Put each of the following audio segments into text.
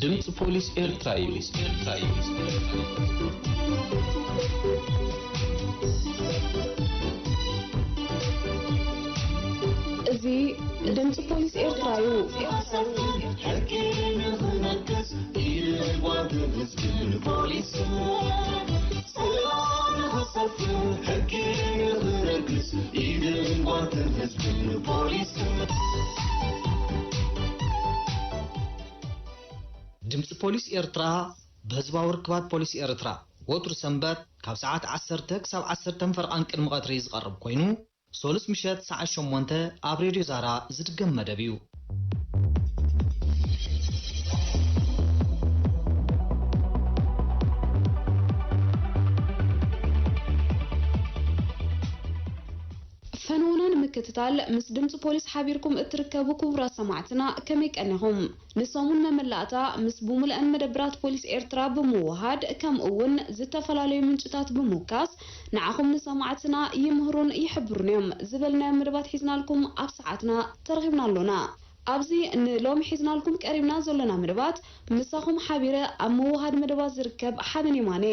ድምፂ ፖሊስ ኤርትራ እዩ። እዚ ድምፂ ፖሊስ ኤርትራ እዩ። ሕጊ ንኽነግስ ኢድን ጓንትን ህዝብን ፖሊስን ሰላም ንኽሰፍን ሕጊ ንኽነግስ ኢድን ጓንትን ህዝብን ፖሊስን ድምፂ ፖሊስ ኤርትራ ብህዝባዊ ርክባት ፖሊስ ኤርትራ ወትሩ ሰንበት ካብ ሰዓት ዓሰርተ ክሳብ ዓሰርተ ፈርቓን ቅድሚ ቀትሪ ዝቐርብ ኮይኑ፣ ሶሉስ ምሸት ሰዓት ሸሞንተ ኣብ ሬድዮ ዛራ ዝድገም መደብ እዩ። ፈነውና ንምክትታል ምስ ድምፂ ፖሊስ ሓቢርኩም እትርከቡ ክቡራት ሰማዕትና ከመይ ቀኒኹም? ንሰሙን መመላእታ ምስ ብሙልአን መደብራት ፖሊስ ኤርትራ ብምውሃድ ከምኡ እውን ዝተፈላለዩ ምንጭታት ብምውካስ ንዓኹም ንሰማዕትና ይምህሩን ይሕብሩን እዮም ዝበልናዮ መደባት ሒዝናልኩም ኣብ ሰዓትና ተረኺብና ኣሎና። ኣብዚ ንሎሚ ሒዝናልኩም ቀሪብና ዘሎና መደባት ምሳኹም ሓቢረ ኣብ ምውሃድ መደባት ዝርከብ ሓበን የማነ።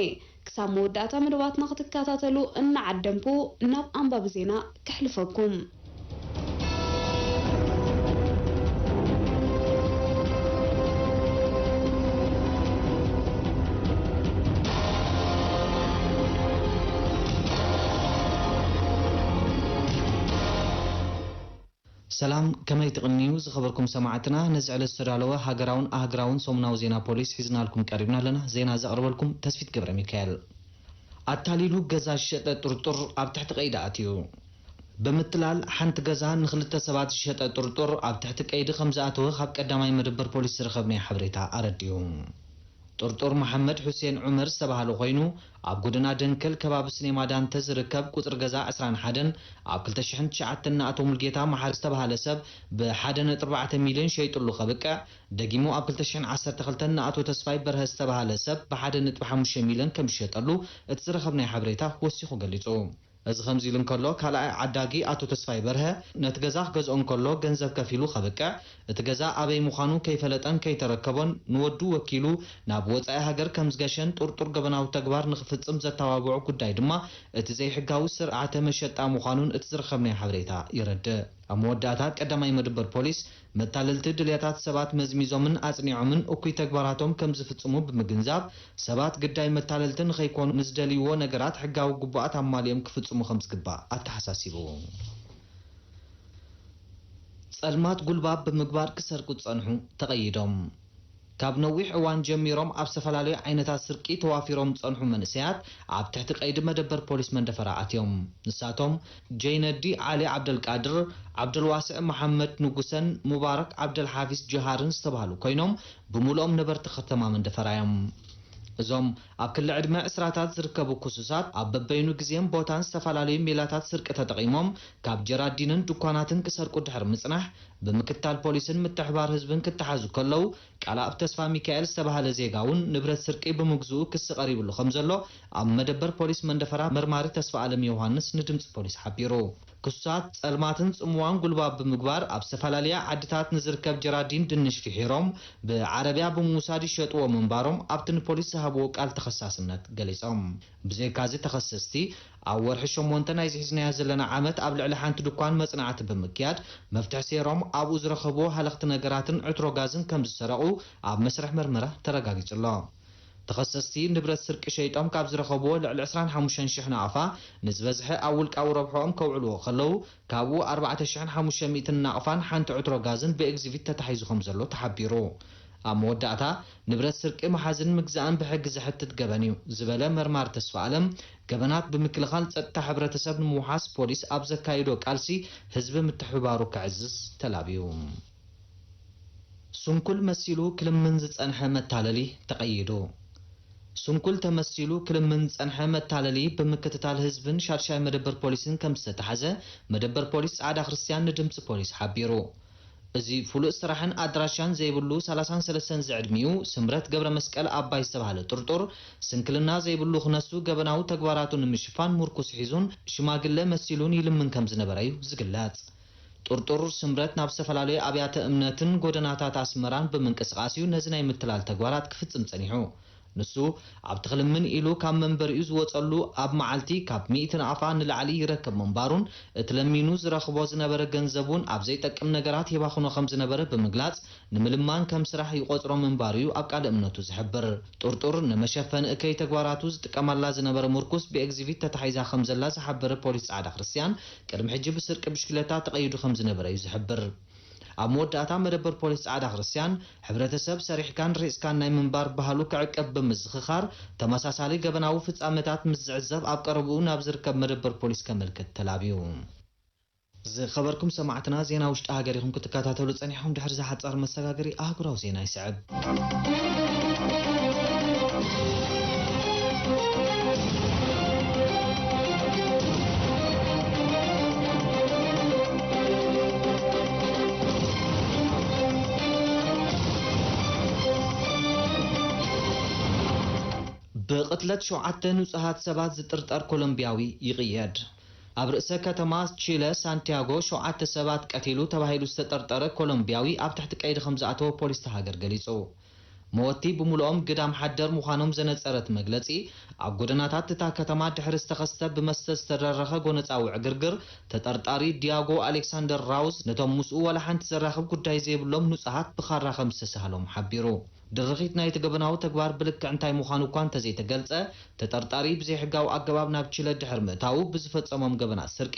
ክሳብ መወዳእታ መደባትና ክትከታተሉ እናዓደምኩ ናብ ኣንባቢ ዜና ከሕልፈኩም። ሰላም፣ ከመይ ትቕንዩ ዝኸበርኩም ሰማዕትና? ነዚ ዕለት ዝተዳለወ ሃገራውን ኣህግራውን ሰሙናዊ ዜና ፖሊስ ሒዝናልኩም ቀሪብና ኣለና። ዜና ዘቕርበልኩም ተስፊት ገብረ ሚካኤል። ኣታሊሉ ገዛ ዝሸጠ ጥርጡር ኣብ ትሕቲ ቀይዲ ኣትዩ። ብምትላል ሓንቲ ገዛ ንኽልተ ሰባት ዝሸጠ ጥርጡር ኣብ ትሕቲ ቀይዲ ከም ዝኣተወ ካብ ቀዳማይ መደበር ፖሊስ ዝረኸብናዮ ሓበሬታ ኣረዲኡ። ጥርጡር መሓመድ ሑሴን ዑመር ዝተባህለ ኮይኑ፣ ኣብ ጎደና ደንከል ከባቢ ስኔማ ዳንተ ዝርከብ ቁጽሪ ገዛ ዕስራን ሓደን ኣብ ክልተ ሽሕን ትሽዓተን ንኣቶ ሙልጌታ መሓሪ ዝተባህለ ሰብ ብሓደ ነጥቢ ኣርባዕተ ሚልዮን ሸይጥሉ ከብቅዕ፣ ደጊሙ ኣብ ክልተ ሽሕን ዓሰርተ ክልተን ንኣቶ ተስፋይ በርሀ ዝተባህለ ሰብ ብሓደ ነጥቢ ሓሙሽተ ሚልዮን ከም ዝሸጠሉ እቲ ዝረኸብናዮ ሓበሬታ ወሲኹ ገሊጹ። እዚ ከምዚ ኢሉ እንከሎ፣ ካልኣይ ዓዳጊ ኣቶ ተስፋይ በርሀ ነቲ ገዛ ክገዝኦ እንከሎ ገንዘብ ከፊሉ ከብቅዕ፣ እቲ ገዛ ኣበይ ምዃኑ ከይፈለጠን ከይተረከቦን ንወዱ ወኪሉ ናብ ወጻኢ ሃገር ከም ዝገሸን ጥርጡር ገበናዊ ተግባር ንኽፍጽም ዘተባብዖ ጉዳይ ድማ እቲ ዘይሕጋዊ ስርዓተ መሸጣ ምዃኑን እቲ ዝረኸብናዮ ሓበሬታ የረድእ። ኣብ መወዳእታ ቀዳማይ መደበር ፖሊስ መታለልቲ ድልየታት ሰባት መዝሚዞምን ኣጽኒዖምን እኩይ ተግባራቶም ከም ዝፍጽሙ ብምግንዛብ ሰባት ግዳይ መታለልቲ ንኸይኮኑ ንዝደልይዎ ነገራት ሕጋዊ ግቡኣት ኣማሊኦም ክፍጽሙ ከም ዝግባእ ኣተሓሳሲቡ። ጸልማት ጉልባብ ብምግባር ክሰርቁ ዝጸንሑ ተቐይዶም። ካብ ነዊሕ እዋን ጀሚሮም ኣብ ዝተፈላለዩ ዓይነታት ስርቂ ተዋፊሮም ዝጸንሑ መንእሰያት ኣብ ትሕቲ ቀይዲ መደበር ፖሊስ መንደፈራ ኣትዮም። ንሳቶም ጀይነዲ ዓሊ ዓብደልቃድር፣ ዓብደልዋስዕ መሓመድ ንጉሰን ሙባረክ ዓብደልሓፊዝ ጀሃርን ዝተባህሉ ኮይኖም ብምሉኦም ነበርቲ ከተማ መንደፈራ እዮም። እዞም ኣብ ክሊ ዕድመ ዕስራታት ዝርከቡ ክሱሳት ኣብ በበይኑ ግዜን ቦታን ዝተፈላለዩ ሜላታት ስርቂ ተጠቒሞም ካብ ጀራዲንን ድኳናትን ክሰርቁ ድሕሪ ምጽናሕ ብምክትታል ፖሊስን ምትሕባር ህዝብን ክተሓዙ ከለዉ ቃልኣብ ተስፋ ሚካኤል ዝተባህለ ዜጋ እውን ንብረት ስርቂ ብምግዝኡ ክሲ ቀሪብሉ ከም ዘሎ ኣብ መደበር ፖሊስ መንደፈራ መርማሪ ተስፋ ኣለም ዮሃንስ ንድምፂ ፖሊስ ሓቢሩ። ክሱሳት ጸልማትን ጽምዋን ጉልባብ ብምግባር ኣብ ዝተፈላለያ ዓድታት ንዝርከብ ጀራዲን ድንሽ ፊሒሮም ብዓረብያ ብምውሳድ ይሸጥዎ ምንባሮም ኣብቲ ንፖሊስ ዝሃብዎ ቃል ተኸሳስነት ገሊጾም። ብዘይካዚ ተኸሰስቲ ኣብ ወርሒ ሸሞንተ ናይዚ ሒዝናዮ ዘለና ዓመት ኣብ ልዕሊ ሓንቲ ድኳን መጽናዕቲ ብምክያድ መፍትሒ ሴሮም ኣብኡ ዝረኸብዎ ሃለኽቲ ነገራትን ዕትሮ ጋዝን ከም ዝሰረቑ ኣብ መስርሕ መርመራ ተረጋጊጹ ኣሎ። ተኸሰስቲ ንብረት ስርቂ ሸይጦም ካብ ዝረኸብዎ ልዕሊ ዕስራን ሓሙሽተን ሽሕ ናቕፋ ንዝበዝሐ ኣብ ውልቃዊ ረብሕኦም ከውዕልዎ ከለዉ ካብኡ ኣርባዕተ ሽሕን ሓሙሽተ ሚእትን ናቕፋን ሓንቲ ዕትሮ ጋዝን ብኤግዚቢት ተታሒዙ ከም ዘሎ ተሓቢሩ። ኣብ መወዳእታ ንብረት ስርቂ ምሓዝን ምግዛእን ብሕጊ ዘሕትት ገበን እዩ ዝበለ መርማሪ ተስፋ ኣለም ገበናት ብምክልኻል ጸጥታ ሕብረተሰብ ንምውሓስ ፖሊስ ኣብ ዘካይዶ ቃልሲ ህዝቢ ምትሕብባሩ ከዕዝዝ ተላብዩ። ስንኩል መሲሉ ክልምን ዝጸንሐ መታለሊ ተቐይዱ። ስንኩል ተመሲሉ ክልምን ዝጸንሐ መታለሊ ብምክትታል ህዝብን ሻድሻይ መደበር ፖሊስን ከም ዝተታሕዘ መደበር ፖሊስ ጻዕዳ ክርስትያን ንድምጺ ፖሊስ ሓቢሩ። እዚ ፍሉጥ ስራሕን ኣድራሻን ዘይብሉ ሰላሳን ሰለስተን ዝዕድሚኡ ስምረት ገብረ መስቀል ኣባይ ዝተባህለ ጥርጡር ስንክልና ዘይብሉ ክነሱ ገበናዊ ተግባራቱ ንምሽፋን ምርኩስ ሒዙን ሽማግለ መሲሉን ይልምን ከም ዝነበረ እዩ ዝግለጽ። ጥርጡር ስምረት ናብ ዝተፈላለዩ ኣብያተ እምነትን ጎደናታት ኣስመራን ብምንቅስቓስ እዩ ነዚ ናይ ምትላል ተግባራት ክፍጽም ጸኒሑ። ንሱ ኣብቲ ክልምን ኢሉ ካብ መንበሪኡ ዝወጸሉ ኣብ መዓልቲ ካብ ሚእቲ ናቕፋ ንላዕሊ ይረክብ ምንባሩን እቲ ለሚኑ ዝረኽቦ ዝነበረ ገንዘብ እውን ኣብ ዘይጠቅም ነገራት የባኽኖ ከም ዝነበረ ብምግላጽ፣ ንምልማን ከም ስራሕ ይቖጽሮ ምንባሩ እዩ ኣብ ቃለ እምነቱ ዝሕብር። ጥርጡር ንመሸፈኒ እከይ ተግባራቱ ዝጥቀመላ ዝነበረ ምርኩስ ብኤግዚቢት ተታሒዛ ከም ዘላ ዝሓበረ ፖሊስ ጻዕዳ ክርስትያን፣ ቅድሚ ሕጂ ብስርቂ ብሽክለታ ተቐይዱ ከም ዝነበረ እዩ ዝሕብር። ኣብ መወዳእታ መደበር ፖሊስ ጻዕዳ ክርስትያን፣ ሕብረተሰብ ሰሪሕካን ሪእስካን ናይ ምንባር ባህሉ ክዕቀብ ብምዝኽኻር፣ ተመሳሳሊ ገበናዊ ፍጻመታት ምስ ዝዕዘብ ኣብ ቀረብኡ ናብ ዝርከብ መደበር ፖሊስ ከመልክት ተላብዩ። ዝኸበርኩም ሰማዕትና፣ ዜና ውሽጢ ሃገር ኢኹም ክትከታተሉ ጸኒሕኩም። ድሕሪ እዚ ሓጻር መሰጋገሪ ኣህጉራዊ ዜና ይስዕብ። ብቕትለት ሸውዓተ ንጹሃት ሰባት ዝጥርጠር ኮሎምቢያዊ ይቕየድ። ኣብ ርእሰ ከተማ ቺለ ሳንቲያጎ ሸውዓተ ሰባት ቀቲሉ ተባሂሉ ዝተጠርጠረ ኮሎምቢያዊ ኣብ ትሕቲ ቀይዲ ከም ዝኣተወ ፖሊስ እታ ሃገር ገሊጹ። መወቲ ብምሉኦም ግዳም ሓደር ምዃኖም ዘነጸረ እቲ መግለጺ፣ ኣብ ጎደናታት እታ ከተማ ድሕሪ ዝተኸስተ ብመስተ ዝተደረኸ ጎነጻዊ ዕግርግር፣ ተጠርጣሪ ዲያጎ ኣሌክሳንደር ራውዝ ነቶም ምስኡ ዋላ ሓንቲ ዘራኽብ ጉዳይ ዘይብሎም ንጹሃት ብኻራ ከም ዝተሳህሎም ሓቢሩ። ድርኺት ናይቲ ገበናዊ ተግባር ብልክዕ እንታይ ምዃኑ እኳ እንተዘይተገልጸ፣ ተጠርጣሪ ብዘይሕጋዊ ኣገባብ ናብ ቺለ ድሕሪ ምእታዉ ብዝፈጸሞም ገበናት ስርቂ፣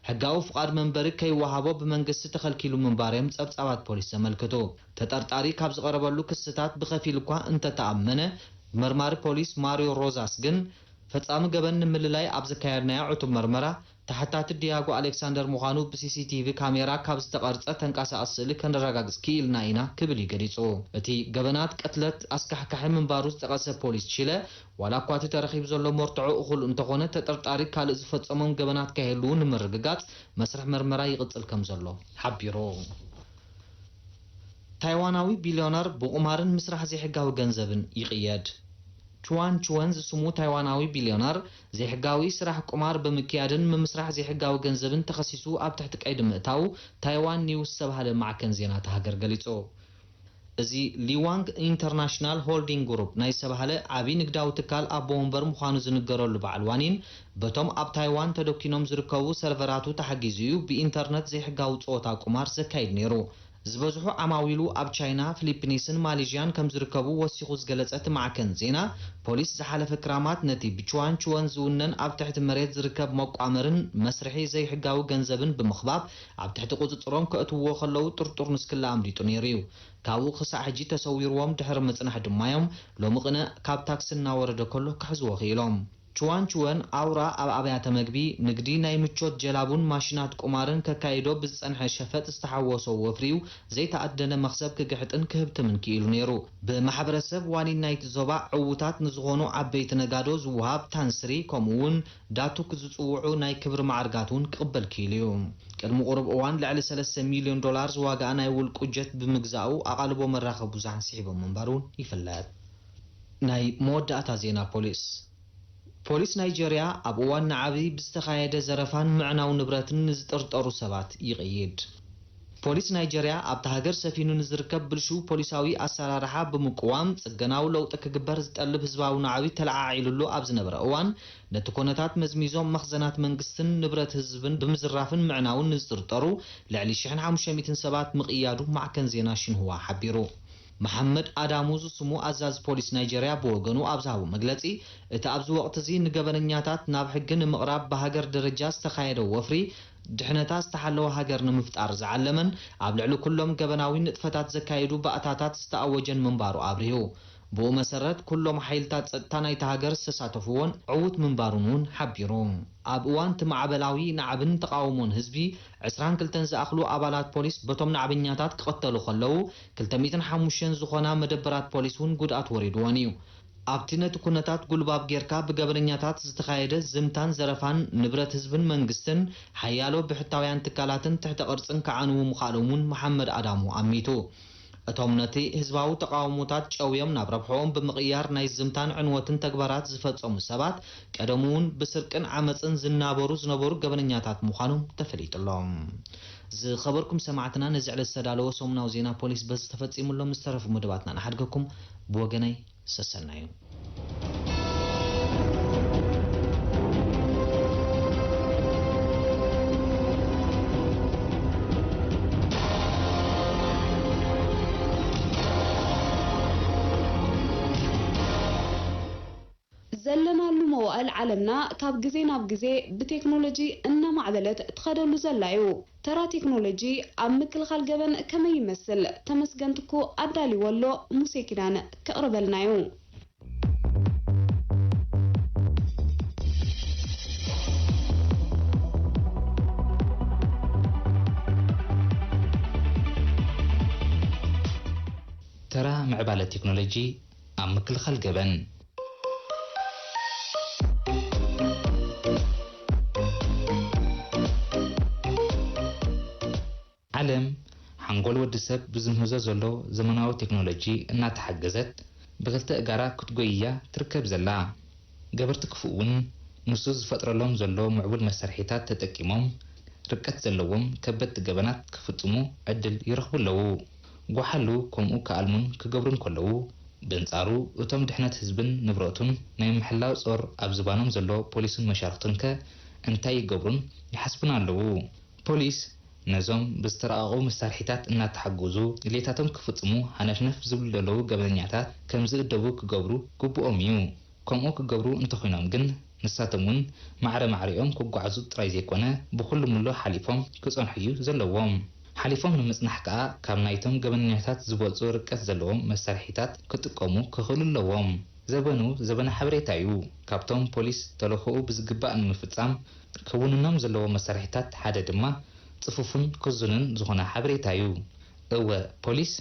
ሕጋዊ ፍቓድ መንበሪ ከይወሃቦ ብመንግስቲ ተኸልኪሉ ምንባሮም ጸብጻባት ፖሊስ ዘመልክቱ። ተጠርጣሪ ካብ ዝቐረበሉ ክስታት ብኸፊል እኳ እንተተኣመነ፣ መርማሪ ፖሊስ ማሪዮ ሮዛስ ግን፣ ፈጻሚ ገበን ንምልላይ ኣብ ዘካየድናዮ ዕቱብ መርመራ፣ ተሓታቲ ዲያጎ ኣሌክሳንደር ምዃኑ ብሲሲቲቪ ካሜራ ካብ ዝተቐርጸ ተንቀሳቓሲ ስእሊ ከነረጋግጽ ክኢልና ኢና ክብል እዩ ገሊጹ። እቲ ገበናት ቅትለት ኣስካሕካሒ ምንባሩ ዝጠቐሰ ፖሊስ ቺለ፣ ዋላ እኳ እቲ ተረኺቡ ዘሎ መርትዖ እኹል እንተኾነ፣ ተጠርጣሪ ካልእ ዝፈጸሞም ገበናት ከይህልዉ ንምርግጋጽ መስርሕ መርመራ ይቕጽል ከም ዘሎ ሓቢሩ። ታይዋናዊ ቢልዮነር ብቑማርን ምስራሕ ዘይሕጋዊ ገንዘብን ይቕየድ። ቹዋን ቹወን ዝስሙ ታይዋናዊ ቢልዮነር፣ ዘይሕጋዊ ስራሕ ቁማር ብምክያድን ምምስራሕ ዘይሕጋዊ ገንዘብን ተኸሲሱ ኣብ ትሕቲ ቀይዲ ምእታዉ ታይዋን ኒውስ ዝተባህለ ማዕከን ዜና እታ ሃገር ገሊጹ። እዚ ሊዋንግ ኢንተርናሽናል ሆልዲንግ ግሩፕ ናይ ዝተባህለ ዓቢ ንግዳዊ ትካል ኣቦ ወንበር ምዃኑ ዝንገረሉ በዓል ዋኒን፣ በቶም ኣብ ታይዋን ተደኲኖም ዝርከቡ ሰርቨራቱ ተሓጊዙ እዩ ብኢንተርነት ዘይሕጋዊ ጸወታ ቁማር ዘካይድ ነይሩ። ዝበዝሑ ዓማዊሉ ኣብ ቻይና፣ ፊሊፒንስን ማሌዥያን ከም ዝርከቡ ወሲኹ ዝገለጸ እቲ ማዕከን ዜና፣ ፖሊስ ዝሓለፈ ክራማት ነቲ ብቹዋን ቹወን ዝውነን ኣብ ትሕቲ መሬት ዝርከብ መቋመርን መስርሒ ዘይሕጋዊ ገንዘብን ብምኽባብ ኣብ ትሕቲ ቁጽጽሮም ከእትውዎ ከለዉ ጥርጡር ንስክላ ኣምሊጡ ነይሩ እዩ። ካብኡ ክሳዕ ሕጂ ተሰዊርዎም ድሕሪ ምጽናሕ ድማ እዮም ሎሚ ቅነ ካብ ታክሲ እናወረደ ከሎ ክሕዝዎ ክኢሎም። ቹዋን ቹወን ኣውራ ኣብ ኣብያተ መግቢ፣ ንግዲ ናይ ምቾት ጀላቡን ማሽናት ቁማርን ከካይዶ ብዝጸንሐ ሸፈጥ ዝተሓወሶ ወፍሪኡ ዘይተኣደነ መኽሰብ ክግሕጥን ክህብትምን ክኢሉ ነይሩ። ብማሕበረሰብ ዋኒን ናይቲ ዞባ ዕዉታት ንዝኾኑ ዓበይቲ ነጋዶ ዝወሃብ ታንስሪ ከምኡ እውን ዳቱክ ዝጽውዑ ናይ ክብሪ ማዕርጋት እውን ክቕበል ክኢሉ እዩ። ቅድሚ ቁሩብ እዋን ልዕሊ ሰለስተ ሚልዮን ዶላር ዝዋጋኣ ናይ ውልቁ ጀት ብምግዛኡ ኣቓልቦ መራኸቢ ብዙሓን ስሒቦም ምንባሩ እውን ይፍለጥ። ናይ መወዳእታ ዜና ፖሊስ። ፖሊስ ናይጀርያ ኣብ እዋን ናዕቢ ብዝተኻየደ ዘረፋን ምዕናው ንብረትን ንዝጥርጠሩ ሰባት ይቕይድ። ፖሊስ ናይጀርያ ኣብታ ሃገር ሰፊኑ ንዝርከብ ብልሹው ፖሊሳዊ ኣሰራርሓ ብምቅዋም ጽገናዊ ለውጢ ክግበር ዝጠልብ ህዝባዊ ናዕቢ ተለዓዒሉሉ ኣብ ዝነበረ እዋን፣ ነቲ ኮነታት መዝሚዞም መኽዘናት መንግስትን ንብረት ህዝብን ብምዝራፍን ምዕናውን ንዝጥርጠሩ ልዕሊ ሽሕን ሓሙሽተ ሚእትን ሰባት ምቕያዱ ማዕከን ዜና ሽንሁዋ ሓቢሩ። መሓመድ ኣዳሙ ዝስሙ ኣዛዚ ፖሊስ ናይጀርያ ብወገኑ ኣብ ዝሃቦ መግለጺ፣ እቲ ኣብዚ ወቕቲ እዚ ንገበነኛታት ናብ ሕጊ ንምቕራብ ብሃገር ደረጃ ዝተኻየደ ወፍሪ፣ ድሕነታ ዝተሓለወ ሃገር ንምፍጣር ዝዓለመን ኣብ ልዕሊ ኩሎም ገበናዊ ንጥፈታት ዘካየዱ ባእታታት ዝተኣወጀን ምንባሩ ኣብሪሁ። ብኡ መሰረት፣ ኩሎም ሓይልታት ጸጥታ ናይታ ሃገር ዝተሳተፍዎን ዕዉት ምንባሩን እውን ሓቢሩ። ኣብ እዋን እቲ ማዕበላዊ ናዕብን ተቓውሞን ህዝቢ፣ ዕስራን ክልተን ዝኣኽሉ ኣባላት ፖሊስ በቶም ናዕበኛታት ክቕተሉ ከለዉ፣ ክልተ ሚእትን ሓሙሽተን ዝኾና መደበራት ፖሊስ እውን ጉድኣት ወሪድወን እዩ። ኣብቲ ነቲ ኩነታት ጉልባብ ጌርካ ብገበነኛታት ዝተኻየደ ዝምታን ዘረፋን ንብረት ህዝብን መንግስትን፣ ሓያሎ ብሕታውያን ትካላትን ትሕተ ቅርጽን ክዓንዉ ምኽኣሎም እውን መሓመድ ኣዳሙ ኣሚቱ። እቶም ነቲ ህዝባዊ ተቓውሞታት ጨውዮም ናብ ረብሕኦም ብምቕያር ናይ ዝምታን ዕንወትን ተግባራት ዝፈጸሙ ሰባት፣ ቀደሙ እውን ብስርቅን ዓመጽን ዝናበሩ ዝነበሩ ገበነኛታት ምዃኖም ተፈሊጡ ኣሎ። ዝኸበርኩም ሰማዕትና፣ ነዚ ዕለት ዝተዳለወ ሰሙናዊ ዜና ፖሊስ በዚ ተፈጺሙ ኣሎ። ምስ ዝተረፉ መደባትና ንሓድገኩም። ብወገነይ ሰሰናዩ። ዘለናሉ መዋእል ዓለምና ካብ ግዜ ናብ ግዜ ብቴክኖሎጂ እናማዕበለት ትኸደሉ ዘላ እዩ። ተራ ቴክኖሎጂ ኣብ ምክልኻል ገበን ከመይ ይመስል? ተመስገን ትኩ ኣዳልዎ ኣሎ፣ ሙሴ ኪዳነ ከቕርበልና እዩ። ተራ ምዕባለ ቴክኖሎጂ ኣብ ምክልኻል ገበን። ዓለም ሓንጎል ወዲ ሰብ ብዝምህዞ ዘሎ ዘመናዊ ቴክኖሎጂ እናተሓገዘት ብክልተ እጋራ ክትጎይያ ትርከብ ዘላ። ገበርቲ ክፉእ እውን ንሱ ዝፈጥረሎም ዘሎ ምዕቡል መሳርሒታት ተጠቂሞም ርቀት ዘለዎም ከበድቲ ገበናት ክፍጽሙ ዕድል ይረኽቡ ኣለዉ። ጓሓሉ ከምኡ ክኣልሙን ክገብሩን ከለዉ፣ ብንጻሩ እቶም ድሕነት ህዝብን ንብረቱን ናይ ምሕላው ጾር ኣብ ዝባኖም ዘሎ ፖሊስን መሻርኽቱን ከ እንታይ ይገብሩን ይሓስቡን ኣለዉ? ፖሊስ ነዞም ብዝተራቐቑ መሳርሒታት እናተሓገዙ ድሌታቶም ክፍጽሙ ሃነፍነፍ ዝብሉ ዘለዉ ገበነኛታት ከም ዝእደቡ ክገብሩ ግቡኦም እዩ። ከምኡ ክገብሩ እንተኾይኖም ግን ንሳቶም እውን ማዕረ ማዕሪኦም ክጓዓዙ ጥራይ ዘይኮነ ብኹሉ ምሎ ሓሊፎም ክጸንሑ እዩ ዘለዎም። ሓሊፎም ንምጽናሕ ከኣ ካብ ናይቶም ገበነኛታት ዝበልጹ ርቀት ዘለዎም መሳርሒታት ክጥቀሙ ክኽእሉ ኣለዎም። ዘበኑ ዘበነ ሓበሬታ እዩ። ካብቶም ፖሊስ ተልእኾኡ ብዝግባእ ንምፍጻም ክውንኖም ዘለዎ መሳርሒታት ሓደ ድማ ጽፉፍን ክዙንን ዝኾነ ሓበሬታ እዩ። እወ፣ ፖሊስ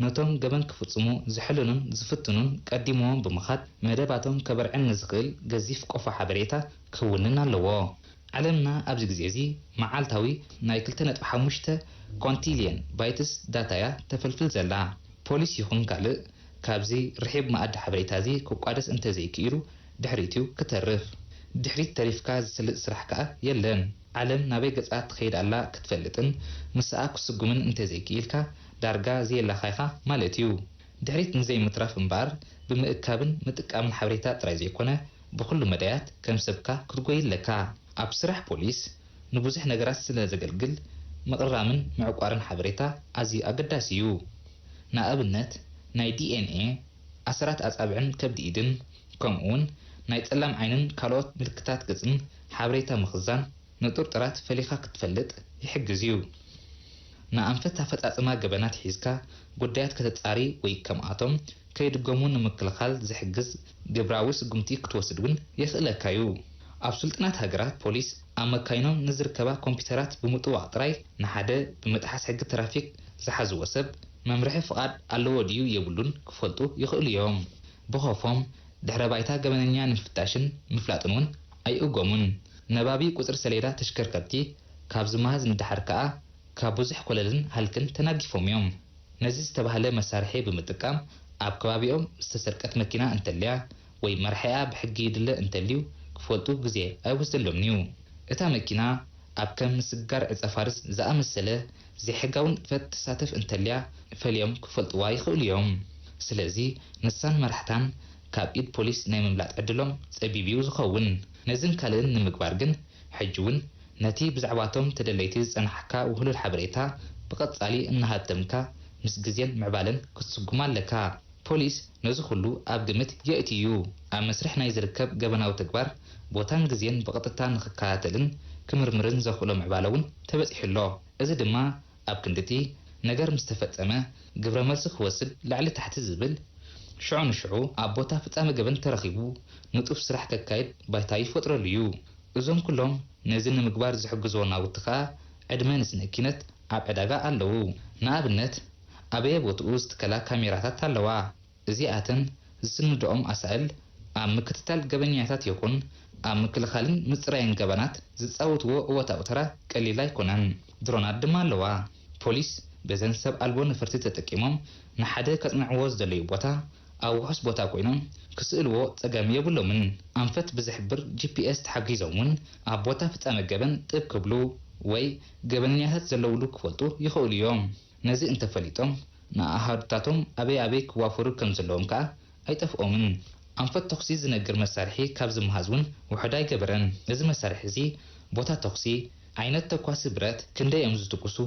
ነቶም ገበን ክፍጽሙ ዝሕልኑን ዝፍትኑን ቀዲምዎም ብምኻድ መደባቶም ከበርዕን ንዝኽእል ገዚፍ ቆፎ ሓበሬታ ክውንን ኣለዎ። ዓለምና ኣብዚ ግዜ እዚ መዓልታዊ ናይ ክልተ ነጥቢ ሓሙሽተ ኳንቲልየን ባይትስ ዳታ እያ ተፈልፍል ዘላ። ፖሊስ ይኹን ካልእ ካብዚ ርሒብ መኣዲ ሓበሬታ እዚ ክቋደስ እንተዘይክኢሉ ድሕሪት እዩ ክተርፍ። ድሕሪት ተሪፍካ ዝስልጥ ስራሕ ከኣ የለን። ዓለም ናበይ ገጻ ትኸይድ ኣላ ክትፈልጥን ምስኣ ክስጉምን እንተዘይክኢልካ ዳርጋ ዘየላኻ ኢኻ ማለት እዩ። ድሕሪት ንዘይምትራፍ እምበኣር ብምእካብን ምጥቃምን ሓበሬታ ጥራይ ዘይኮነ ብኹሉ መዳያት ከም ሰብካ ክትጎይ ኣለካ። ኣብ ስራሕ ፖሊስ ንብዙሕ ነገራት ስለ ዘገልግል ምቕራምን ምዕቋርን ሓበሬታ ኣዝዩ ኣገዳሲ እዩ። ንኣብነት ናይ ዲ ኤን ኤ፣ ኣሰራት ኣጻብዕን ከብዲ ኢድን፣ ከምኡውን ናይ ጸላም ዓይንን ካልኦት ምልክታት ገጽን ሓበሬታ ምኽዛን ንጥርጡራት ፈሊኻ ክትፈልጥ ይሕግዝ እዩ። ንኣንፈት ኣፈጻጽማ ገበናት ሒዝካ ጉዳያት ከተጻሪ ወይ ከምኣቶም ከይድገሙ ንምክልኻል ዝሕግዝ ግብራዊ ስጉምቲ ክትወስድ እውን የኽእለካ እዩ። ኣብ ስልጡናት ሃገራት ፖሊስ ኣብ መካይኖም ንዝርከባ ኮምፒውተራት ብምጥዋቕ ጥራይ ንሓደ ብምጥሓስ ሕጊ ትራፊክ ዝሓዝዎ ሰብ መምርሒ ፍቓድ ኣለዎ ድዩ የብሉን ክፈልጡ ይኽእሉ እዮም። ብኸፎም ድሕረ ባይታ ገበነኛ ንምፍታሽን ምፍላጥን እውን ኣይእጎሙን። ነባቢ ቁጽሪ ሰሌዳ ተሽከርከርቲ ካብ ዝመሃዝ ንደሓር ከኣ ካብ ብዙሕ ኮለልን ሃልክን ተናጊፎም እዮም። ነዚ ዝተባህለ መሳርሒ ብምጥቃም ኣብ ከባቢኦም ዝተሰርቀት መኪና እንተልያ ወይ መርሓኣ ብሕጊ ይድለ እንተልዩ ክፈልጡ ግዜ ኣይወስደሎምን እዩ። እታ መኪና ኣብ ከም ምስጋር ዕጸ ፋርስ ዝኣመሰለ ዘይሕጋዊ ንጥፈት ትሳተፍ እንተልያ ፈልዮም ክፈልጥዋ ይኽእሉ እዮም። ስለዚ ንሳን መራሕታን ካብ ኢድ ፖሊስ ናይ ምምላጥ ዕድሎም ጸቢብ እዩ ዝኸውን። ነዝን ካልእን ንምግባር ግን ሕጂ እውን ነቲ ብዛዕባቶም ተደለይቲ ዝጸናሕካ ውህሉል ሓበሬታ ብቐጻሊ እናሃብተምካ ምስ ግዜን ምዕባለን ክትስጉም ኣለካ። ፖሊስ ነዚ ኩሉ ኣብ ግምት የእትዩ እዩ። ኣብ መስርሕ ናይ ዝርከብ ገበናዊ ተግባር ቦታን ግዜን ብቐጥታ ንኽከታተልን ክምርምርን ዘኽእሎ ምዕባለ እውን ተበጺሑ ኣሎ። እዚ ድማ ኣብ ክንድቲ ነገር ምስ ተፈጸመ ግብረ መልሲ ክወስድ ላዕሊ ታሕቲ ዝብል ሽዑ ንሽዑ ኣብ ቦታ ፍጻመ ገበን ተረኺቡ ንጡፍ ስራሕ ከካይድ ባይታ ይፈጥረሉ እዩ። እዞም ኩሎም ነዚ ንምግባር ዝሕግዝዎ ናውቲ ከኣ ዕድመ ንስነኪነት ኣብ ዕዳጋ ኣለዉ። ንኣብነት ኣበየ ቦትኡ ዝትከላ ካሜራታት ኣለዋ። እዚኣተን ዝስንድኦም ኣሳእል ኣብ ምክትታል ገበኛታት ይኹን ኣብ ምክልኻልን ምጽራይን ገበናት ዝጻወትዎ እወታዊ ተራ ቀሊል ኣይኮነን። ድሮናት ድማ ኣለዋ። ፖሊስ በዘን ሰብ ኣልቦ ነፈርቲ ተጠቂሞም ንሓደ ከጽንዕዎ ዝደለዩ ቦታ ኣብ ውሑስ ቦታ ኮይኖም ክስእልዎ ጸገም የብሎምን። ኣንፈት ብዝሕብር ጂ ፒ ኤስ ተሓጊዞም እውን ኣብ ቦታ ፍጻመ ገበን ጥብ ክብሉ ወይ ገበነኛታት ዘለውሉ ክፈልጡ ይኽእሉ እዮም። ነዚ እንተፈሊጦም፣ ንኣሃዱታቶም ኣበይ ኣበይ ክዋፈሩ ከም ዘለዎም ከኣ ኣይጠፍኦምን። ኣንፈት ተኹሲ ዝነግር መሳርሒ ካብ ዝመሃዝ እውን ውሑድ ኣይገበረን። እዚ መሳርሒ እዚ ቦታ ተኹሲ፣ ዓይነት ተኳሲ ብረት፣ ክንደይ እዮም ዝትኩሱ፣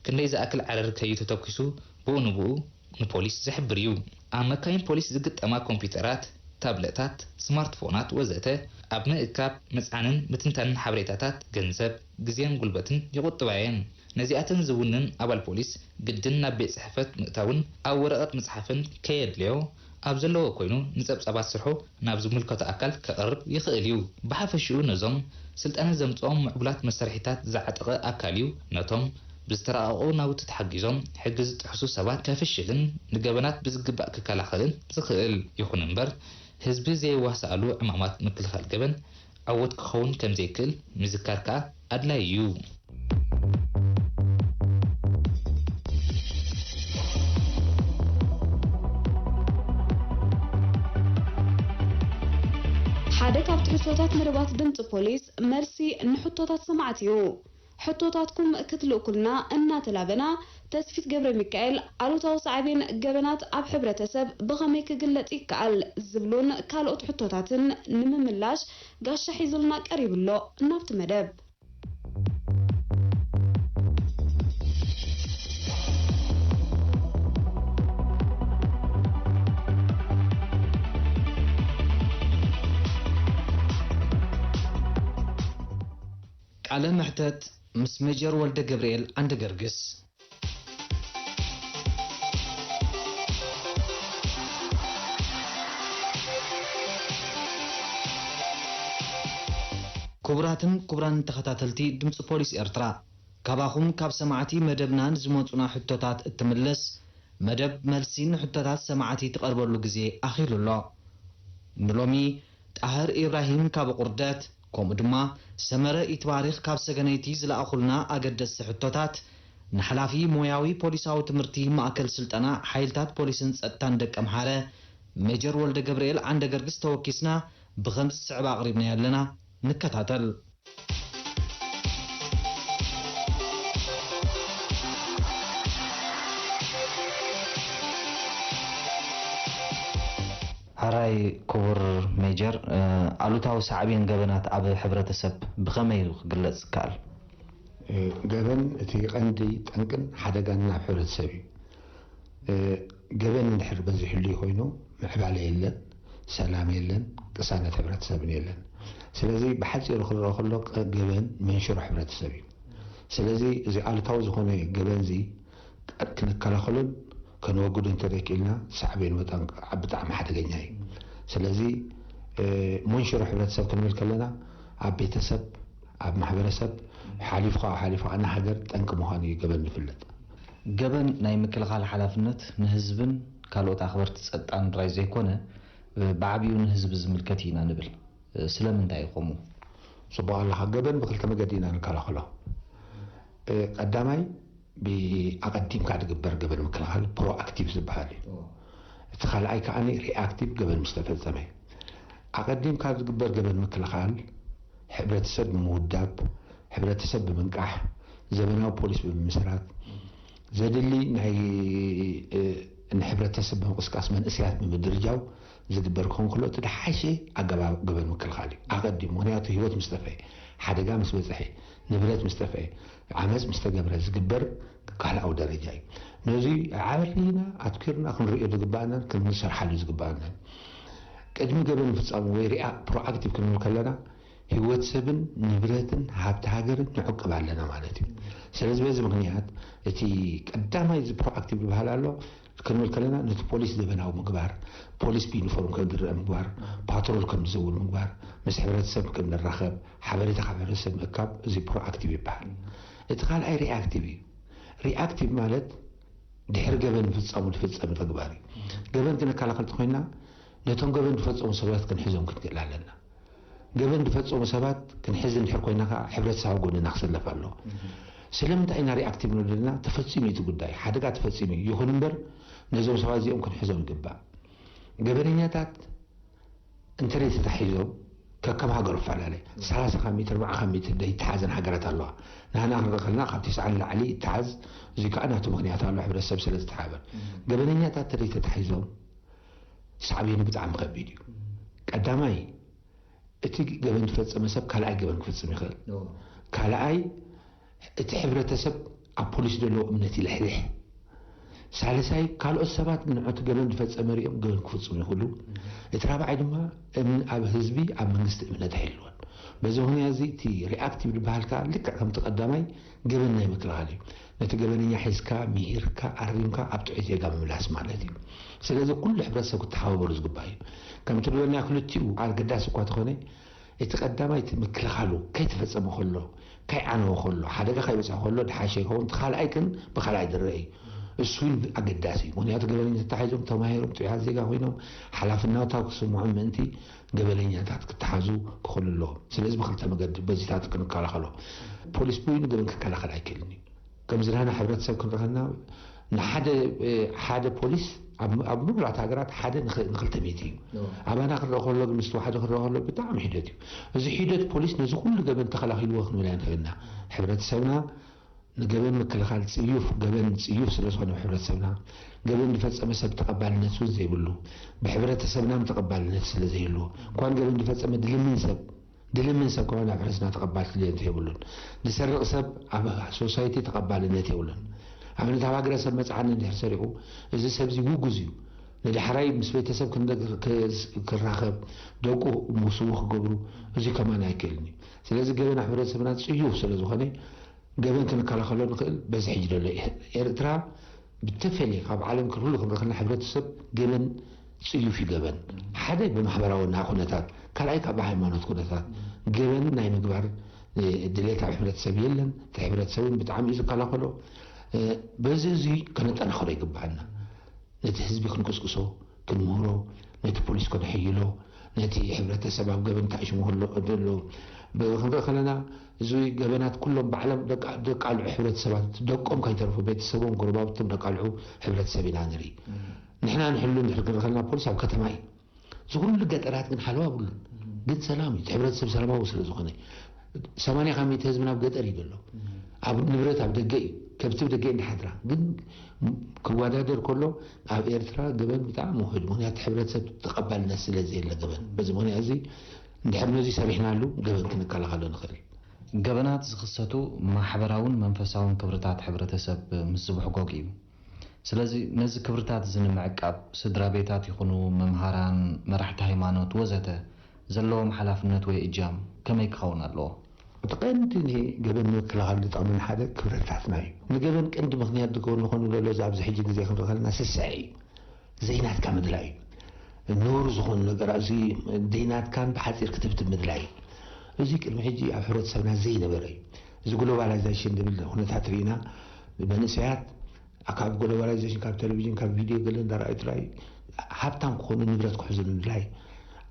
ክንደይ ዝኣክል ዓረር ከዩ ተተኲሱ፣ ብኡ ንብኡ ንፖሊስ ዝሕብር እዩ። ኣብ መካይን ፖሊስ ዝግጠማ ኮምፒውተራት፣ ታብለታት፣ ስማርትፎናት ወዘተ ኣብ ምእካብ፣ ምጽዓንን ምትንታንን ሓበሬታታት ገንዘብ፣ ግዜን ጉልበትን ይቑጥባ እየን። ነዚኣተን ዝውንን ኣባል ፖሊስ ግድን ናብ ቤት ጽሕፈት ምእታውን ኣብ ወረቐት ምጽሓፍን ከየድልዮ፣ ኣብ ዘለዎ ኮይኑ ንጸብጻባት ስርሑ ናብ ዝምልከቶ ኣካል ከቕርብ ይኽእል እዩ። ብሓፈሽኡ ነዞም ስልጠና ዘምጽኦም ምዕቡላት መሳርሒታት ዝዓጠቐ ኣካል እዩ ነቶም ብዝተራቐቑ ናውቲ ተሓጊዞም ሕጊ ዝጥሕሱ ሰባት ከፍሽልን ንገበናት ብዝግባእ ክከላኸልን ዝኽእል። ይኹን እምበር፣ ህዝቢ ዘየዋስኣሉ ዕማማት ምክልኻል ገበን ዕዉት ክኸውን ከም ዘይክእል ምዝካር ከኣ ኣድላዪ እዩ። ሓደ ካብቲ ሕቶታት መደባት ድምፂ ፖሊስ መልሲ ንሕቶታት ሰማዕቲ እዩ። ሕቶታትኩም ክትልእኩልና እናተላበና፣ ተስፊት ገብረ ሚካኤል ኣሉታዊ ሳዕቤን ገበናት ኣብ ሕብረተሰብ ብኸመይ ክግለጽ ይከኣል ዝብሉን ካልኦት ሕቶታትን ንምምላሽ ጋሻ ሒዙልና ቀሪቡ ኣሎ። ናብቲ መደብ። ቃለ መሕተት ምስ ሜጀር ወልደ ገብርኤል ዓንደገርግስ። ክቡራትን ክቡራንን ተኸታተልቲ ድምፂ ፖሊስ ኤርትራ፣ ካባኹም ካብ ሰማዕቲ መደብና ንዝመፁና ሕቶታት እትምልስ መደብ መልሲ ንሕቶታት ሰማዕቲ ትቐርበሉ ግዜ ኣኺሉ ኣሎ። ንሎሚ ጣህር ኢብራሂም ካብ ቁርደት፣ ከምኡ ድማ ሰመረ ኢትባሪኽ ካብ ሰገነይቲ ዝለኣኹልና ኣገደስቲ ሕቶታት፣ ንሓላፊ ሞያዊ ፖሊሳዊ ትምህርቲ ማእከል ስልጠና ሓይልታት ፖሊስን ጸጥታን ደቀምሓረ፣ ሜጀር ወልደ ገብርኤል ዓንደ ገርግስ ተወኪስና ብኸምዚ ዝስዕብ ኣቕሪብናዮ ኣለና። ንከታተል። ሕራይ ክቡር ሜጀር፣ እ፣ ኣሉታዊ ሳዕቤን ገበናት ኣብ ሕብረተሰብ ብኸመይ እዩ ክግለጽ ዝከኣል? እ፣ ገበን እቲ ቀንዲ ጠንቅን ሓደጋን ናብ ሕብረተሰብ እዩ። እ፣ ገበን እንድሕር በዚሕሉ ኮይኑ ምዕባለ የለን፣ ሰላም የለን፣ ቅሳነት ሕብረተሰብን የለን። ስለዚ ብሓጺሩ ክረአ ከሎ ቀ-፣ ገበን መንሽሮ ሕብረተሰብ እዩ። ስለዚ እዚ ኣሉታዊ ዝኾነ ገበን እዚ ክንከላኸሎን ከነወግዶ እንተደይክኢልና ሳዕቤኑ በጣም ብጣዕሚ ሓደገኛ እዩ። ስለዚ፣ እ፣ መንሽሮ ሕብረተሰብ ክንብል ከለና ኣብ ቤተሰብ፣ ኣብ ማሕበረሰብ፣ ሓሊፉ ከዓ ሓሊፉ ከዓ ንሃገር ጠንቂ ምዃኑ እዩ ገበን ዝፍለጥ። ገበን ናይ ምክልኻል ሓላፍነት ንህዝብን ካልኦት ኣኽበርቲ ጸጥታን ጥራይ ዘይኮነ፣ እ፣ ብዓቢኡ ንህዝቢ ዝምልከት እዩ ኢና ንብል። እ፣ ስለምንታይ እዩ ከምኡ? ጽቡቕ ኣለኻ። ገበን ብኽልተ መገዲ ኢና ንከላኸሎ። እ፣ ቀዳማይ ብኣቐዲምካ ዝግበር ገበን ምክልኻል ፕሮኣክቲቭ ዝበሃል እዩ። ኦ። እቲ ካልኣይ ከኣ ሪኣክቲቭ ገበን ምስ ተፈጸመ እዩ። ኣቐዲምካ ዝግበር ገበን ምክልኻል ሕብረተሰብ ብምውዳብ፣ ሕብረተሰብ ብምንቃሕ፣ ዘበናዊ ፖሊስ ብምምስራት፣ ዘድሊ ናይ፣ እ፣ ንሕብረተሰብ ብምቕስቃስ መንእሰያት ብምድርጃው ዝግበር ክኸውን ከሎ፣ እቲ ደሓሸ ኣገባብ ገበን ምክልኻል እዩ። ኣቐዲሙ፣ ምኽንያቱ ህይወት ምስ ጠፍአ፣ ሓደጋ ምስ በጽሐ፣ ንብረት ምስ ጠፍአ፣ ዓመጽ ምስ ተገብረ ዝግበር ካልኣዊ ደረጃ እዩ። ነዚ ዓብሊና ኣትኲርና ክንርእዮ ዝግባኣናን ክንሰርሓሉ ዝግባኣናን፣ ቅድሚ ገበን ምፍጻሙ ወይ ሪኣ-፣ ፕሮኣክቲቭ ክንብል ከለና፣ ህይወት ሰብን ንብረትን ሃብቲ ሃገርን ንዕቅብ ኣለና ማለት እዩ። ስለዚ በዚ ምኽንያት እቲ ቀዳማይ እዚ ፕሮኣክቲቭ ዝበሃል ኣሎ ክንብል ከለና፣ ነቲ ፖሊስ ዘበናዊ ምግባር፣ ፖሊስ ብዩኒፎርም ከም ዝረአ ምግባር፣ ፓትሮል ከም ዝዝውር ምግባር፣ ምስ ሕብረተሰብ ከም ንራኸብ፣ ሓበሬታ ካብ ሕብረተሰብ ምእካብ፣ እዚ ፕሮኣክቲቭ ይበሃል። እቲ ካልኣይ ሪኣክቲቭ እዩ። ሪኣክቲቭ ማለት ድሕሪ ገበን ምፍጻሙ ዝፍጸም ተግባር እዩ። ገበን ክነከላኸል ተኾይንና፣ ነቶም ገበን ዝፈጸሙ ሰባት ክንሕዞም ክንክእል ኣለና። ገበን ዝፈጸሙ ሰባት ክንሕዝ እንድሕር ኮይና ከኣ፣ ሕብረተሰብ ኣብ ጎንና ክስለፍ ኣለዎ። እህ። ስለምንታይ ኢና ሪኣክቲቭ ንብል ዘለና? ተፈጺሙ እዩ እቲ ጉዳይ፣ ሓደጋ ተፈጺሙ እዩ። ይኹን እምበር፣ ነዞም ሰባት እዚኦም ክንሕዞም ይግባእ። ገበነኛታት እንተደይ ተታሒዞም፣ ከከም ሃገሩ ይፈላለ። ሰላሳ ካብ ሚእቲ፣ ኣርባዓ ካብ ሚእቲ ዘይተሓዘን ሃገራት ኣለዋ። ንሕና ክንርኢ ከለና ካብ ተስዓ ንላዕሊ ይተሓዝ። እዚ ከዓ ናቱ ምኽንያት ኣሎ፣ ሕብረተሰብ ስለ ዝተሓባበር። ገበነኛታት ተደይ ተታሒዞም ሳዕቤኑ ብጣዕሚ ከቢድ እዩ። ቀዳማይ፣ እቲ ገበን ዝፈጸመ ሰብ ካልኣይ ገበን ክፍጽም ይኽእል። ካልኣይ፣ እቲ ሕብረተሰብ ኣብ ፖሊስ ዘለዎ እምነት ይልሕልሕ። ሳልሳይ፣ ካልኦት ሰባት ንዕቲ ገበን ዝፈጸመ ሪኦም ገበን ክፍጽሙ ይኽእሉ። እቲ ራብዓይ ድማ እም- ኣብ ህዝቢ፣ ኣብ መንግስቲ እምነት ኣይህልዎን። በዚ ምኽንያት እዚ እቲ ሪኣክቲቭ ዝበሃል ከዓ ልክዕ ከምቲ ቀዳማይ ገበን ናይ ምክልኻል እዩ። ነቲ ገበነኛ ሒዝካ፣ ምሂርካ፣ ኣሪምካ ኣብ ጥዑይ ዜጋ ምምላስ ማለት እዩ። ስለዚ ኩሉ ሕብረተሰብ ክተሓባበሩ ዝግባእ እዩ። ከምቲ ዝበልና ክልቲኡ ኣገዳሲ እኳ ተኾነ፣ እቲ ቀዳማይ እቲ ምክልኻሉ ከይተፈጸመ ከሎ፣ ከይዓነወ ከሎ፣ ሓደጋ ከይበጽሐ ከሎ ድሓሸ ይኸውን። እቲ ካልኣይ ግን ብኻልኣይ ዝረአ እዩ። እሱ እውን ኣገዳሲ እዩ። ምኽንያቱ ገበነኛ ተታሒዞም ተማሂሮም ጥዑያት ዜጋ ኮይኖም ሓላፍነታ ክስምዖም ምእንቲ ገበነኛታት ክተሓዙ ክኽእሉ ኣለዎም። ስለዚ ብክልተ መገዲ በዚታት ክንከላኸሎ። ፖሊስ ብይኑ ገበን ክከላኸል ኣይክእልን እዩ። ከምዚ ናህና ሕብረተሰብ ክንረኸና ንሓደ ሓደ ፖሊስ ኣብ ኣብ ምብራት ሃገራት ሓደ ንኽ- ንክልተ ሚእቲ እዩ። ኣባና ክረአ ከሎ ግን ምስ ተዋሕዶ ክረአ ከሎ ብጣዕሚ ሒደት እዩ። እዚ ሒደት ፖሊስ ነዚ ኩሉ ገበን ተኸላኺልዎ ክንብል ኣይንኽእልና። ሕብረተሰብና ንገበን ምክልኻል ጽዩፍ፣ ገበን ጽዩፍ ስለ ዝኾነ ብሕብረተሰብና፣ ገበን ዝፈጸመ ሰብ ተቐባልነት እውን ዘይብሉ፣ ብሕብረተሰብና እውን ተቐባልነት ስለ ዘይህልዎ፣ እንኳን ገበን ዝፈጸመ ድልምን ሰብ፣ ድልምን ሰብ ከማን ኣብ ሕብረተሰብና ተቐባልነት የብሉን። ዝሰርቕ ሰብ ኣብ ሶሳይቲ ተቐባልነት የብሉን። ኣብነት ኣብ ሃገረሰብ መጽዓኒ እንድሕር ሰሪቑ፣ እዚ ሰብ እዚ ውጉዝ እዩ። ንዳሕራይ ምስ ቤተሰብ ክንደ- ክ- ክራኸብ፣ ደቁ ምስኡ ክገብሩ፣ እዚ ከማን ኣይክእልን እዩ። ስለዚ ገበን ኣብ ሕብረተሰብና ጽዩፍ ስለ ዝኾነ፣ ገበን ክንከላኸሎ ንኽእል በዚ ሕጂ ዘሎ ኤርትራ ብተፈለየ ካብ ዓለም ክርሉ ክንረኽና ሕብረተሰብ ገበን ጽዩፍ እዩ። ገበን ሓደ ብማሕበራዊ ና ኩነታት፣ ካልኣይ ካብ ብሃይማኖት ኩነታት ገበን ናይ ምግባር ድሌት ኣብ ሕብረተሰብ የለን። እቲ ሕብረተሰብ እውን ብጣዕሚ እዩ ዝከላኸሎ። በዚ እዚ ከነጠናኽሮ ይግባኣና። ነቲ ህዝቢ ክንቅስቅሶ፣ ክንምህሮ፣ ነቲ ፖሊስ ከነሐይሎ፣ ነቲ ሕብረተሰብ ኣብ ገበን ተኣሽሙ ከሎ ዘሎ ክንርኢ ከለና፣ እዚ ገበናት ኩሎም ባዕሎም ደቃ- ደቃልዑ ሕብረተሰባት፣ ደቆም ከይተርፉ ቤተሰቦም፣ ጎረባብቶም ደቃልዑ ሕብረተሰብ ኢና ንርኢ። ንሕና ንሕሉ እንድሕር ክንርኢ ከለና ፖሊስ ኣብ ከተማ እዩ። እዚ ኩሉ ገጠራት ግን ሓለዋ ብሉን። ግን ሰላም እዩ፣ እቲ ሕብረተሰብ ሰላማዊ ስለ ዝኾነ። ሰማንያ ካብ ሚእቲ ህዝብና ኣብ ገጠር እዩ ዘሎ። ኣብ ንብረት ኣብ ደገ እዩ፣ ከብቲ ኣብ ደገ እዩ ዝሓድራ። ግን ክወዳደር ከሎ ኣብ ኤርትራ ገበን ብጣዕሚ ውሑድ፣ ምኽንያቱ ሕብረተሰብ ተቐባልነት ስለ ዘየለ ገበን። በዚ ምኽንያት እዚ እንድሕር ነዚ ሰሪሕናሉ ገበን ክንከላኸሎ ንኽእል። ገበናት ዝኽሰቱ ማሕበራውን መንፈሳውን ክብርታት ሕብረተሰብ ምስ ዝብሕጎግ እዩ። ስለዚ ነዚ ክብርታት እዚ ንምዕቃብ ስድራ ቤታት ይኹኑ መምሃራን፣ መራሕቲ ሃይማኖት ወዘተ ዘለዎም ሓላፍነት ወይ እጃም ከመይ ክኸውን ኣለዎ? እቲ ቀንዲ ንገበን ንምክልኻል ዝጠቕመና ሓደ ክብርታትና እዩ። ንገበን ቀንዲ ምኽንያት ዝኸውን ዝኾኑ ዘሎ እዚ ኣብዚ ሕጂ ግዜ ክንርኢ ከለና ስስዐ እዩ። ዘይናትካ ምድላይ እዩ። ነውሪ ዝኾኑ ነገራት እዚ ዘይናትካን ብሓፂር ክትብትብ ምድላይ እዩ። እዚ ቅድሚ ሕጂ ኣብ ሕብረተሰብና ዘይነበረ እዩ። እዚ ግሎባላይዜሽን ዝብል ኩነታት ርኢና መንእሰያት ካብ ግሎባላይዜሽን ካብ ቴሌቪዥን ካብ ቪድዮ ገለ እንዳረኣዩ ጥራይ ሃብታም ክኾኑ ንብረት ክሕዙ ምድላይ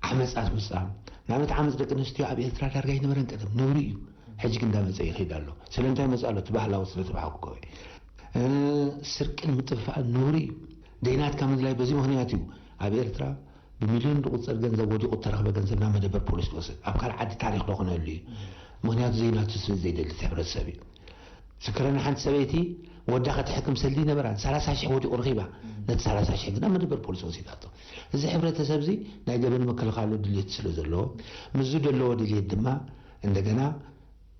ዓመፃት ምፅኣም ንኣብነት ዓመፅ ደቂ ኣንስትዮ ኣብ ኤርትራ ዳርጋ ኣይነበረን ቀደም ነውሪ እዩ። ሕጂ ግን እንዳመፀ ይኸይድ ኣሎ። ስለምንታይ መፅእ ኣሎ? እቲ ባህላዊ ስለ ተባሃጉ ስርቅን ምጥፍፋእን ነውሪ እዩ። ደይናትካ ምድላይ በዚ ምኽንያት እዩ ኣብ ኤርትራ ብሚልዮን ዝቑጸር ገንዘብ ወዲቑ እተረኽበ ገንዘብ ናብ መደበር ፖሊስ ዝወስድ። ኣብ ካልእ ዓዲ ታሪኽ ዶ ክነሉ እዩ? ምኽንያቱ ዘይናቱ ስለ ዘይደሊ እቲ ሕብረተሰብ እዩ። ዝክረኒ ሓንቲ ሰበይቲ ወዳ ከተሕክም ሰልዲ ነበራ ሰላሳ ሽሕ ወዲቑ ረኺባ። ነቲ ሰላሳ ሽሕ ግን ኣብ መደበር ፖሊስ ወሲዳቶ። እዚ ሕብረተሰብ እዚ ናይ ገበን ምክልኻሉ ድሌት ስለ ዘለዎ ምስዚ ዘለዎ ድሌት ድማ እንደገና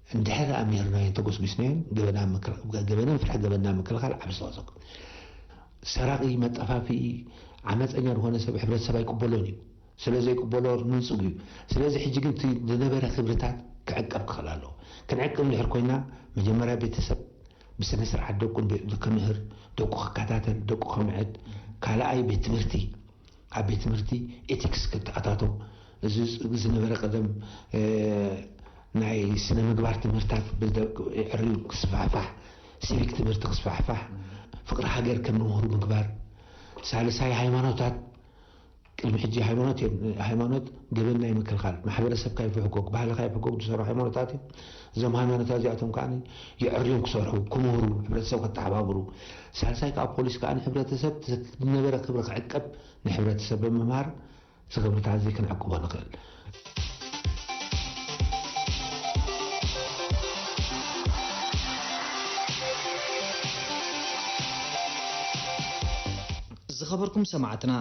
እንድሕር ኣሚርናዮን ተጎስጒስናዮን ገበናን ፍርሒ ገበናን ምክልኻል ዓቢ ኣስተዋፅኦ። ሰራቒ፣ መጠፋፍኢ፣ ዓመፀኛ ዝኾነ ሰብ ሕብረተሰብ ኣይቅበሎን እዩ። ስለ ዘይቅበሎ ንፁግ እዩ። ስለዚ ሕጂ ግን እቲ ዝነበረ ክብርታት ክዕቀብ ክኽእል ኣለዎ። ክንዕቅብ እንድሕር ኮይና መጀመርያ ቤተሰብ ብስነ ስርዓት ደቁ ክምህር፣ ደቁ ክከታተል፣ ደቁ ከምዕድ፣ ካልኣይ ቤት ትምህርቲ ኣብ ቤት ትምህርቲ ኤቲክስ ክተኣታቶ፣ እዚ ዝነበረ ቀደም ናይ ስነ ምግባር ትምህርታት የዕርዩ ክስፋሕፋሕ፣ ሲቪክ ትምህርቲ ክስፋሕፋሕ፣ ፍቕሪ ሃገር ከም ንምህሩ ምግባር፣ ሳልሳይ ሃይማኖታት ቅድሚ ሕጂ ሃይማኖት እዮም። ሃይማኖት ገበን ናይ ምክልኻል ማሕበረሰብካ ይፍሕጎግ፣ ባህልካ ይፍሕጎግ ዝሰርሑ ሃይማኖታት እዮም። እዞም ሃይማኖታት እዚኣቶም ከዓ የዕርዮም ክሰርሑ፣ ክምህሩ፣ ሕብረተሰብ ከተሓባብሩ። ሳልሳይ ከዓ ፖሊስ ከዓ ንሕብረተሰብ ዝነበረ ክብሪ ክዕቀብ ንሕብረተሰብ ብምምሃር እዚ ክብርታት እዚ ክንዕቅቦ ንኽእል። ዝኸበርኩም ሰማዕትና፣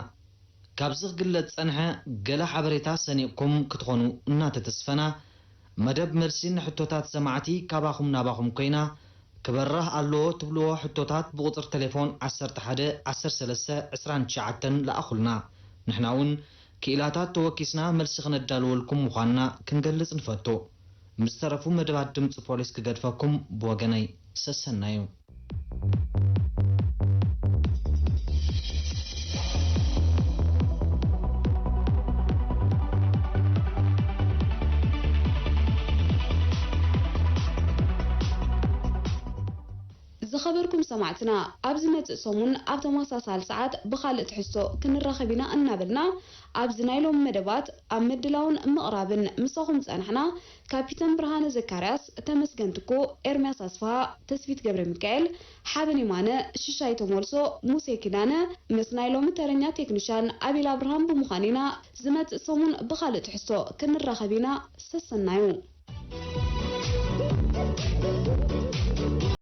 ካብዚ ክግለጽ ጸንሐ ገለ ሓበሬታ ሰኒቕኩም ክትኾኑ እናተተስፈና፣ መደብ መልሲ ንሕቶታት ሰማዕቲ ካባኹም ናባኹም ኮይና፣ ክበርህ ኣለዎ ትብልዎ ሕቶታት ብቁጽሪ ቴሌፎን ዓሰርተ ሓደ ዓሰርተ ሰለስተ ዕስራን ትሽዓተን ለኣኹልና። ንሕና እውን ክኢላታት ተወኪስና መልሲ ክነዳልወልኩም ምዃንና ክንገልጽ ንፈቱ። ምስ ዝተረፉ መደባት ድምጺ ፖሊስ ክገድፈኩም ብወገነይ ሰሰናዩ። ዝኸበርኩም ሰማዕትና፣ ኣብ ዝመጽእ ሰሙን ኣብ ተመሳሳሊ ሰዓት ብኻልእ ትሕዝቶ ክንራኸብ ኢና እናበልና፣ ኣብዚ ናይ ሎሚ መደባት ኣብ ምድላውን ምቕራብን ምሳኹም ዝጸናሕና ካፒተን ብርሃነ ዘካርያስ፣ ተመስገን ትኩ፣ ኤርምያስ ኣስፍሃ፣ ተስፊት ገብረ ሚካኤል፣ ሓበን የማነ፣ ሽሻይ ተመልሶ፣ ሙሴ ኪዳነ፣ ምስ ናይ ሎሚ ተረኛ ቴክኒሻን ኣቤል ኣብርሃም ብምዃን ኢና። ዝመጽእ ሰሙን ብኻልእ ትሕዝቶ ክንራኸብ ኢና። ሰሰናዩ።